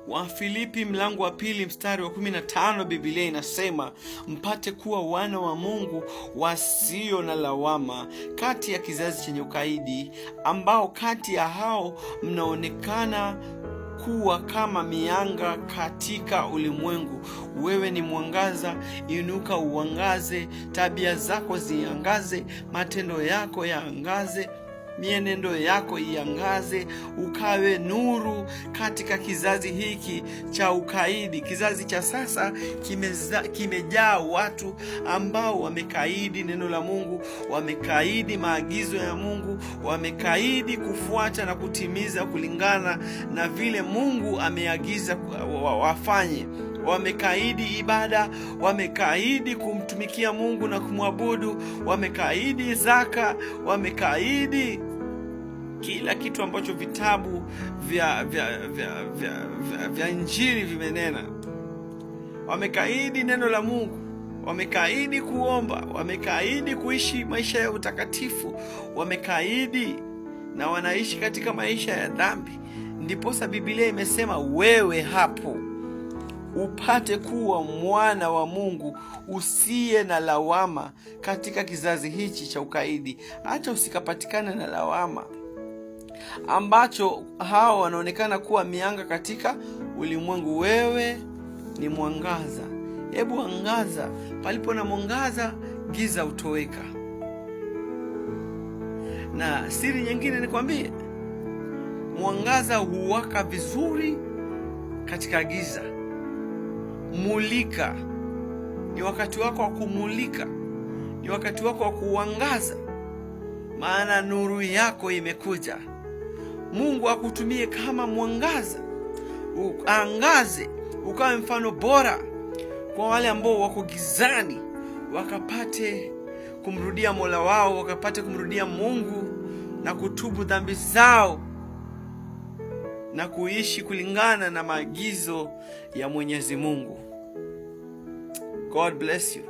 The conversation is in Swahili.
Wafilipi mlango wa 2 mstari wa 15, Biblia inasema mpate kuwa wana wa Mungu wasio na lawama kati ya kizazi chenye ukaidi, ambao kati ya hao mnaonekana kuwa kama mianga katika ulimwengu. Wewe ni mwangaza, inuka uangaze, tabia zako ziangaze, matendo yako yaangaze, mienendo yako iangaze, ukawe nuru katika kizazi hiki cha ukaidi. Kizazi cha sasa kimejaa watu ambao wamekaidi neno la Mungu, wamekaidi maagizo ya Mungu, wamekaidi kufuata na kutimiza kulingana na vile Mungu ameagiza wafanye. Wamekaidi ibada, wamekaidi kumtumikia Mungu na kumwabudu, wamekaidi zaka, wamekaidi kila kitu ambacho vitabu vya Injili vimenena. Wamekaidi neno la Mungu, wamekaidi kuomba, wamekaidi kuishi maisha ya utakatifu, wamekaidi na wanaishi katika maisha ya dhambi. Ndiposa Biblia imesema wewe hapo upate kuwa mwana wa Mungu usiye na lawama katika kizazi hichi cha ukaidi. Acha usikapatikane na lawama, ambacho hawa wanaonekana kuwa mianga katika ulimwengu. Wewe ni mwangaza, hebu angaza. Palipo na mwangaza, giza hutoweka. Na siri nyingine nikwambie, mwangaza huwaka vizuri katika giza. Mulika, ni wakati wako wa kumulika, ni wakati wako wa kuangaza, maana nuru yako imekuja. Mungu akutumie kama mwangaza, uangaze, ukawe mfano bora kwa wale ambao wako gizani, wakapate kumrudia Mola wao, wakapate kumrudia Mungu na kutubu dhambi zao na kuishi kulingana na maagizo ya Mwenyezi Mungu. God bless you.